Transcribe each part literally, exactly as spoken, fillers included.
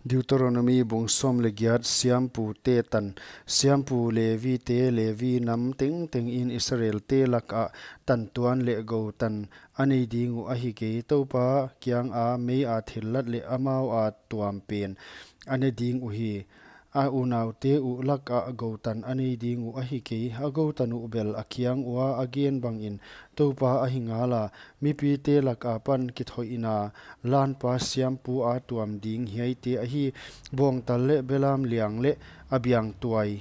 Deuteronomi bung sawm leh giat. Siampu te tan. Siampu Levi te, Levi nam tengteng in Israel te lak ah tantuan leh gou tan a nei ding uh ahi kei. Toupa kiang a mei a thillat leh amau a tuam pen a ne ding uhi. A unaute uh lak ah gou tan a nei ding uh ahi kei. A gou tan uh bel a kiang ua a gen bangin Toupa ahi ngala, mipite lak apan kithoihna lanpa siampu a tuam ding hiaite ahi. Bawngtal leh belam liang leh a biang tuai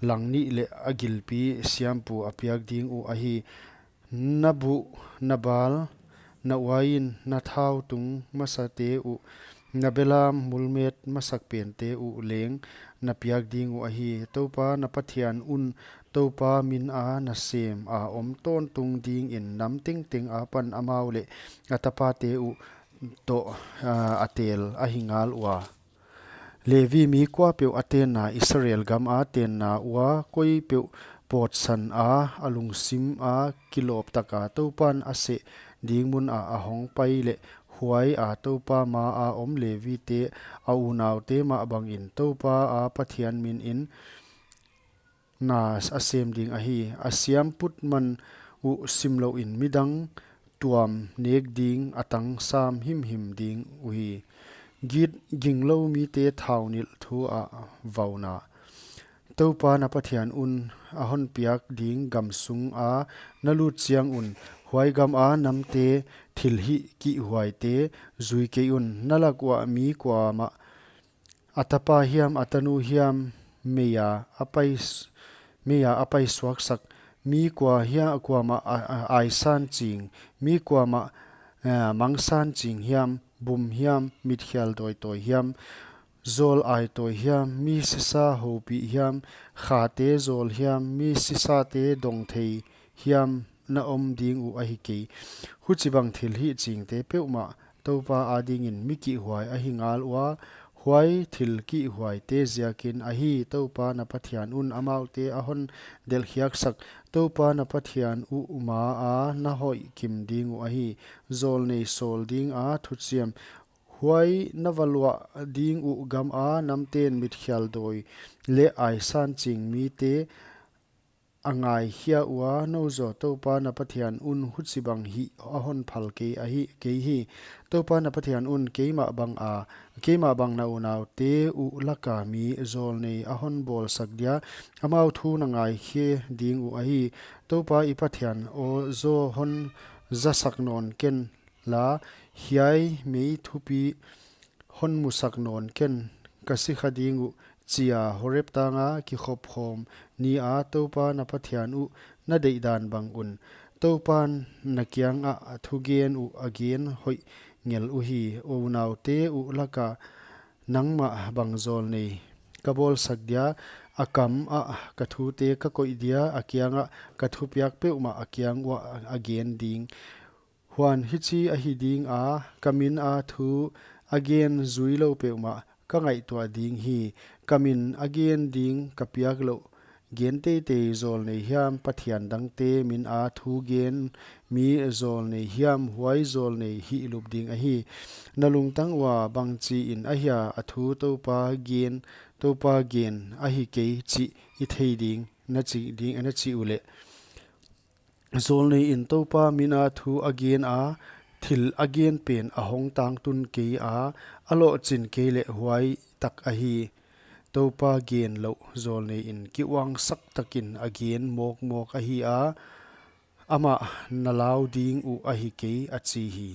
lang nih leh a gilpi siampu a piak ding uh ahi. Na buh, na bal, na uain, na thau tung masate uh, na belam mulmet masak pente uh leng na piak ding uh ahi. Toupa na Pathian un Toupa min a nasem a om tawntung dingin nam tengteng apan amau leh a tapate uh toh, ah, a tel ahi ngal ua. Levi mi kuapeuh a tenna, Israel gam a tenna ua koipeuh pawtsan a, a lungsim a kilawp taka Toupan a seh ding mun ah a hong pai leh huai a Toupa ma a om Levi te a unaute mah bangin Toupa a Pathian min in na a sem ding ahi. A siamput man uh simlouh in midang tuam nek ding a tang sam himhim ding uhi. Git ginglou mite thau nilh thu a vauna. Toupa na Pathian un a hon piak ding gam sung a na lut chiang un, huai gam a namte thilhih kihhuaite zui kei un. Na lak uah mi kuamah a tapa hiam, a tanu hiam, mei a a pai s-, mei a a pai suaksak, mi kua hia-, kuamah a, a, aisan ching, mi kuamah, eh, mangsan ching hiam, bum hiam, mitkhial dawitawi hiam, zawl aitawi hiam, mi sisa houpih hiam, khate zawl hiam, mi sisate dong thei hiam na om ding uh ahi kei. Huchibang thilhih chingte peuhmah Toupa adingin mi kihhuai ahi ngal ua, huai thil kihhuaite ziakin ahi. Toupa na Pathian un amaute a hon delhkhiaksak. Toupa na Pathian uh ma a na hoih kim ding uh ahi. Zawlnei sawl ding a thuchiam, huai na va luah ding uh gam a namten mitkhial dawi leh aisan ching mite a ngaikhia ua. Nou zaw Toupa na Pathian un huchibang hih a hon phal kei ahi, kei hi. Toupa na Pathian un keimah bang a, keimah bang na unaute uh laka mi zawlnei a hon bawlsak dia, amau thu na ngaikhe ding uh ahi. Toupa i Pathian aw zaw hon zasak nawn ken la, hiai mei thupi hon musak nawn ken, ka sikha ding uh, chia Horeb tanga kikhop khawm ni a Toupa na Pathian uh na deihdan bang un. Toupan na kiang ah thugen uh a gen hoih ngel uhi. Unaute uh laka nangmah bang zawlnei ka bawlsak dia, a kam ah ka thute ka koih dia, a kiang ah ka thupiak peuhmah a kiang uah a gen ding. Huan hichi ahi ding a, ka min a thu a gen zuilou peuhmah ka ngaihtuah ding hi. Ka min a gen ding ka piak louh gen teitei zawlnei hiam, pathian dangte min a thu gen mi zawlnei hiam, huai zawlnei hihlup ding ahi. Na lungtang ua bangchiin ahia a thu Toupa gen, Toupa gen ahi kei chih i thei ding, na chih ding, na chih uleh. Zawlnei in Toupa min a thu a gen a, thil a gen pen a hong tangtun kei a, a lohchin kei leh huai tak ahi. Toupa gen louh zawlnei in kiuangsak takin a gen mawkmawk ahi a, amah na lau ding uh ahi kei, a chi hi.